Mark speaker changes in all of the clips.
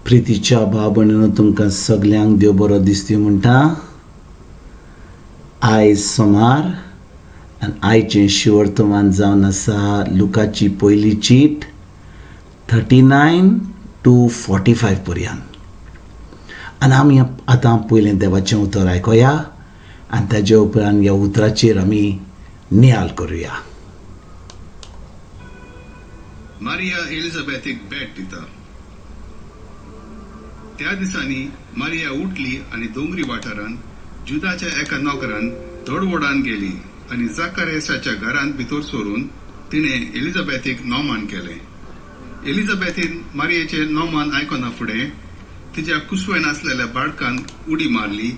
Speaker 1: प्रितीच्या भाव भयणीनो, तुमकां सगल्यांक देव बरो दिसती म्हणटा. आयज सोमार आनी आयचें शिवर्तमान जावन आसा लुकाची पयली चीट 39 टू 45 पर्यंत. आनी आमी आतां पयलें देवाचें उतर आयकुया आनी ताजे उपरांत ह्या उतराचेर आमी नियाळ करुया.
Speaker 2: मारिया एलिझाबेथीक भेट दिता. त्या दिसांनी मारिया उठली आनी दोंगरी वाठारांत जुदाच्या एका नगरान धडवडान गेली आनी जाकारियासाच्या घरांत भितर सरून तिणें एलिझाबेथीक नोमान केलें. एलिझाबेथीन मारियेचें नोमान आयकना फुडें तिच्या कुसवेन आसलेल्या बाळकान उडी मारली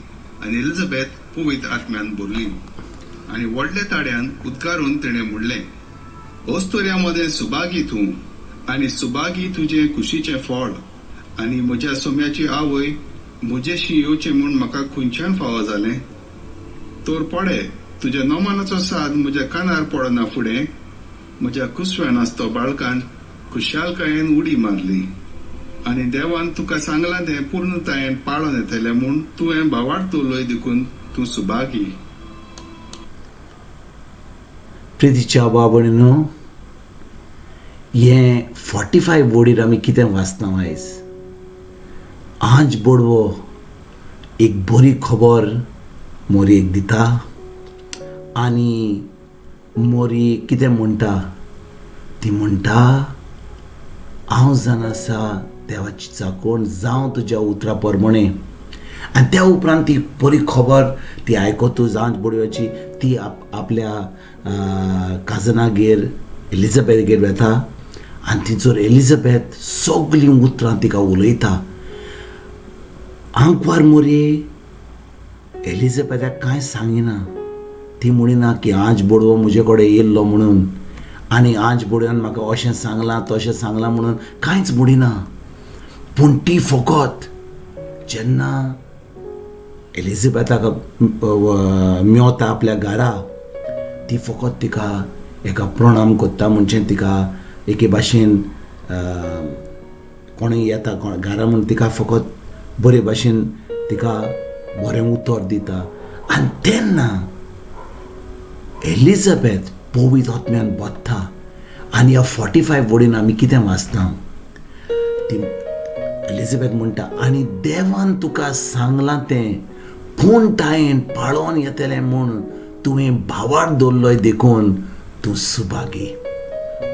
Speaker 2: आनी एलिझाबेथ पवित्र आत्म्यान भरली आनी व्हडल्या ताड्यान उद्गारून तिणें म्हणलें, अस्तुऱ्यां मदें सुभागी तूं आनी सुभागी तुजें कुशीचें फळ, आनी म्हज्या सोम्याची आवय म्हजेशी येवचें म्हूण म्हाका खंयच्यान फावो जालें? तर पळे, तुज्या नोमानाचो साद म्हज्या कानार पडना फुडें म्हज्या कुसव्यान आसतो बाळकान खुशालकायेन उडी मारली आनी देवान तुका सांगलां तें पूर्णतायेन पाळोन येतलें म्हूण तुवें भावार्थ उलय देखून तूं सुभागी.
Speaker 1: प्रितीच्या भाव भयणीनो, हें 45 वडीर आमी कितें वाचता आयज? आंज बोडवो एक बरी खबर मोरयेक दिता आनी मोरी कितें म्हणटा? ती म्हणटा, हांव जाणा आसा देवाची चाकोण जावं तुज्या उतरा प्रमाणे. आनी त्या उपरांत ती बरी खबर ती आयकतूच आंज बोडव्याची ती आपल्या काजनागेर एलिझाबेथगेर वेता आनी थंयसर एलिझाबेथ सगळीं उतरां तिका उलयता. आंकवार मोरी एलिझाबेथाक कांय सांगिना. ती म्हणिना की आंज बोडवो म्हजे कडेन येयल्लो म्हणून आनी आंज बोडव्यान म्हाका अशें सांगलां तशें सांगलां म्हणून कांयच म्हणिना. पूण ती फकत जेन्ना एलिझाबेथाक मेवता आपल्या घरा, ती फकत तिका एका प्रणाम करता, म्हणजे तिका एके भाशेन कोणूय येता कोण घरा म्हूण तिका फकत बरे भाशेन तिका बरें उतर दिता. आनी तेन्ना एलिझाबेथ पवित्र आत्म्यान बदता. आनी ह्या 45 वडीन आमी कितें वाचता? ती एलिझाबेथ म्हणटा, आनी देवान तुका सांगलां तें पूर्णतायेन पाळोन येतलें म्हूण तुवें भावार्थ दवरलोय देखून तूं सुभागी.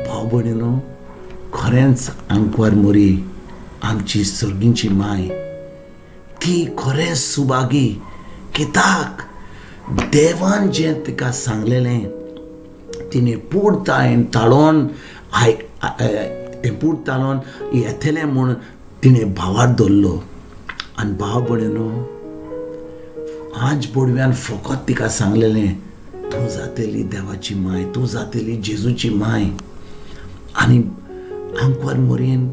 Speaker 1: भाव भयणीनो, खरेंच आंकवार मोरी आमची सर्गींची माय ती खरेंच सुभागी. कित्याक देवान जें तिका सांगलेलें तिणें पूर्णतायेन ताळोन तें पूर्ण ताळोन येतलें म्हूण तिणें भावार्थ दवरलो. आनी भाव भयणीनो, आंज बोडव्यान फकत तिका सांगलेलें, तूं जातली देवाची माय, तूं जातली जेजूची माय. आनी आंकवार मोरयेन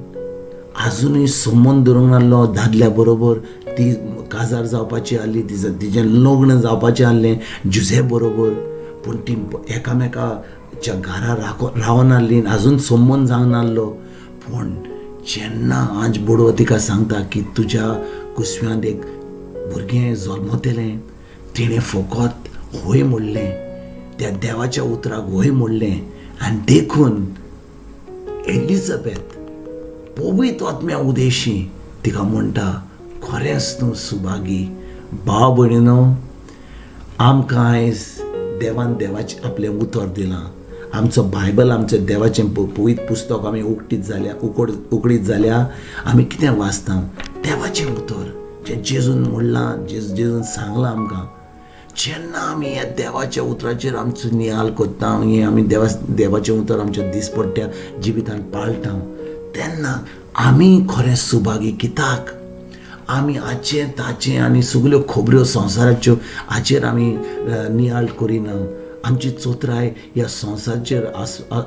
Speaker 1: आजुनूय संबंद धरूंक नासलो दादल्या बरोबर. ती काजार जावपाची आहली, तिजें लग्न जावपाचें आहलें जुजे बरोबर, पूण ती एकामेकाच्या घरा रावना आहली, आजून संबंद जावंक नासलो. पूण जेन्ना आंज बोडवो तिका सांगता की तुज्या कुसव्यांत एक भुरगें जल्मतलें, तिणें फकत हय म्हणलें, त्या देवाच्या उतराक हय म्हणलें. आनी देखून एलिझाबेथ पवित्र आत्म्या उदेशी तिका म्हणटा, खरेंच तूं सुभागी. भाव भयणीनो, आमकां आयज देवान देवाचें आपलें उतर दिलां. आमचो बायबल, आमचें देवाचें पवित्र पुस्तक आमी उकटीत जाल्या, उकडीत जाल्या आमी कितें वाचता? देवाचें उतर जें जेजून म्हणलां, जेजून सांगलां आमकां. जेन्ना आमी ह्या देवाच्या उतराचेर आमचो नियाळ करता, हें आमी देवाचें उतर आमच्या दिसपट्ट्या जिवितांत पाळटा, तेन्ना आमी खरें सुभागी. कित्याक आमी हाचें ताचें आनी सगल्यो खबऱ्यो संवसाराच्यो हाचेर आमी नियाळ करिना. आमची चोत्राय ह्या संवसाराचेर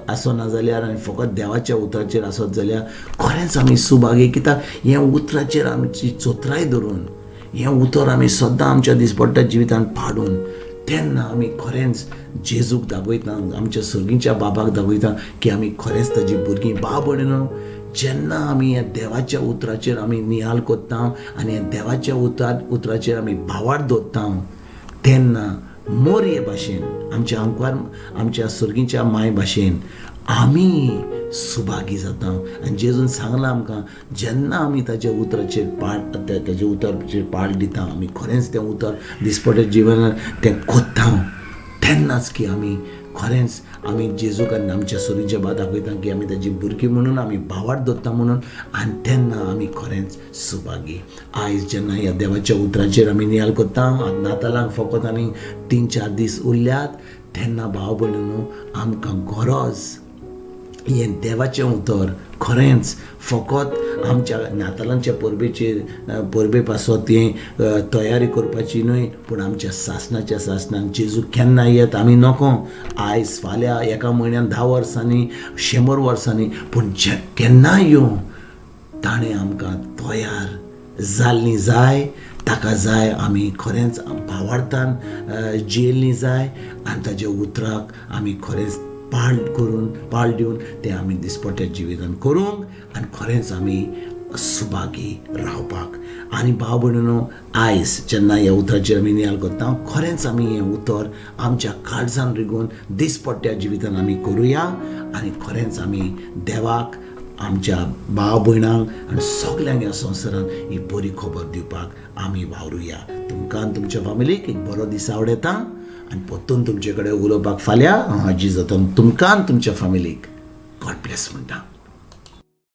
Speaker 1: आसना जाल्यार आनी फकत देवाच्या उतराचेर आसत जाल्यार खरेंच आमी सुभागी. कित्याक हें उतराचेर आमची चोत्राय धरून, हें उतर आमी सद्दां आमच्या दिसपट्ट्या जिवितांत पाडून, तेन्ना आमी खरेंच जेजूक दाखयता, आमच्या सर्गीच्या बाबाक दाखयता की आमी खरेंच ताजी भुरगीं. भाव भयणीनो, जेन्ना आमी ह्या देवाच्या उतराचेर आमी नियाळ कोत्ता आनी ह्या देवाच्या उतराचेर आमी भावार्थ दवरता तेन्ना मोरये भाशेन आमच्या आंकवार आमच्या सर्गीच्या माय भाशेन आमी सुभागी जाता. आनी जेजून सांगलां आमकां जेन्ना आमी ताच्या उतराचेर पाळ ताच्या उतराचेर पाळ दिता, आमी खरेंच तें उतर दिसपट्या जिवनान तें कोत्ता तेन्नाच की आमी खरेंच आमी जेजूक आनी आमच्या सर्गीच्या बा दाखयता की आमी ताजी भुरगीं म्हणून आमी भावार्थ दवरता म्हणून, आनी तेन्ना आमी खरेंच सुभागी. आयज जेन्ना ह्या देवाच्या उतराचेर आमी नियाळ करता, नातालांक फकत आनी 3-4 दीस उरल्यात, तेन्ना भाव भयणीनो आमकां गरज हें देवाचें उतर खरेंच फकत आमच्या नातालांच्या परबेचेर परबे पासत हें तयारी करपाची न्हय, पूण आमच्या सासणाच्या सासणाक जेजू केन्ना येत आमी नको, आयज फाल्यां एका म्हयन्यान 10 वर्सांनी 100 वर्सांनी, पूण जे केन्ना येवं ताणें आमकां तयार जाल्ली जाय. ताका जाय आमी खरेंच भावार्थान जियेल्ली जाय आनी ताच्या उतराक आमी खरेंच पाळ करून पाळ दिवन तें आमी दिसपट्ट्या जिवितान करूंक आनी खरेंच आमी सुभागी रावपाक. आनी भाव भयणीनो आयज जेन्ना ह्या उतराचेर आमी नियाळ करता खरेंच आमी हें उतर आमच्या काळजान रिगून दिसपट्ट्या जिवितान आमी करुया आनी खरेंच आमी देवाक आमच्या भाव भयणांक आनी सगल्यांक ह्या संवसारान ही बरी खबर दिवपाक आमी वावरुया. तुमकां आनी तुमच्या फामिलीक एक बरो दीस आवडटा आनी परतून तुमचे कडेन उलोवपाक फाल्यां हांव हाजी जाता. तुमकां आनी तुमच्या फामिलीक गॉड ब्लेस म्हणटा.